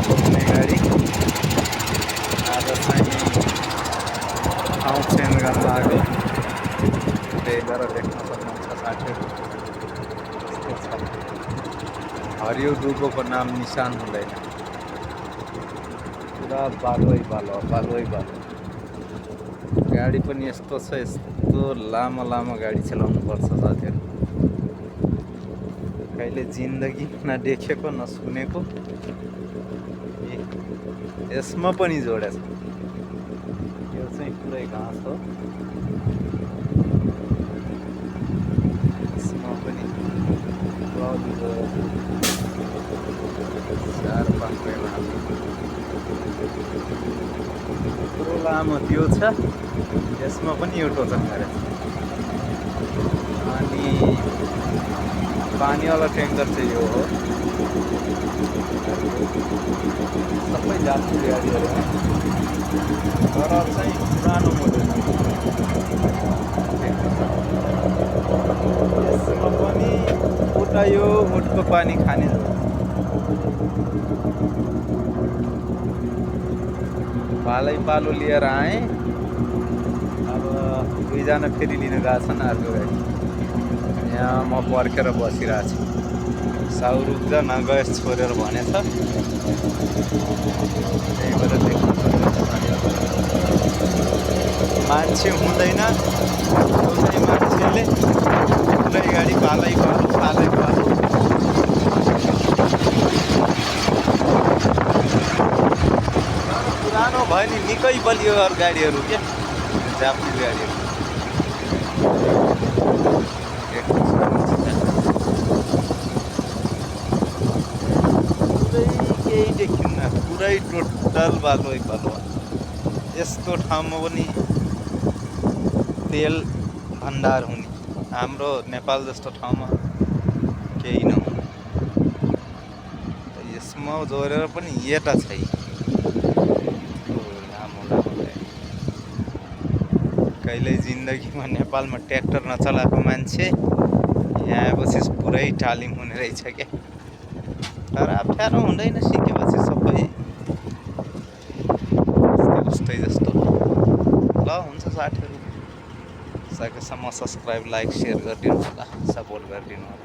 बोक्ने गाडी आज चाहिँ ठाउँ चेन्ज गर्न लाग्यो। त्यही भएर देख्न सक्नुहुन्छ साथीहरू कस्तो छ। हरियो दुबोको नाम निशान हुँदैन, पुरा बालुवै बालुवा बालुवै बालुवा। गाडी पनि यस्तो छ, यस्तो लामो लामो गाडी चलाउनु पर्छ साथीहरू। कहिले जिन्दगी नदेखेको नसुनेको यसमा पनि जोडेछ। यो चाहिँ पुरै घाँस हो, यसमा पनि यत्रो लामो त्यो छ, यसमा पनि यो टोचन गरेछ। अनि पानीवाला ट्याङ्कर चाहिँ यो हो। सबै जातको गाडीहरू तर चाहिँ पुरानो मोडल। यसमा पनि उता यो मुटको पानी खाने। पालै पालो लिएर आएँ। अब दुईजना फेरि लिन गएको छन् अर्को गाडी। यहाँ म पर्खेर बसिरहेको छु। साउरुक जा नगएस छोडेर भनेछ। त्यही भएर देख्न मान्छे हुँदैन, एउटै मान्छेले पुरै गाडी पालै पालो पालै पालो। पुरानो भयो नि, निकै बलियो गाडीहरू क्या, जापानिज गाडीहरू। केही देखिन्न, पुरै टोटल बालुवै बालुवा। यस्तो ठाउँमा पनि तेल भण्डार हुने, हाम्रो नेपाल जस्तो ठाउँमा केही नहुने। यसमा जोडेर पनि यता छैन। कहिल्यै जिन्दगीमा नेपालमा ट्र्याक्टर नचलाएको मान्छे यहाँ आएपछि पुरै तालिम हुने रहेछ क्या। तर अप्ठ्यारो हुँदैन, सिकेपछि सबै उस्तै जस्तो। ल हुन्छ साथीहरू, सकेसम्म सब्सक्राइब लाइक सेयर गरिदिनु होला, सपोर्ट गरिदिनु होला।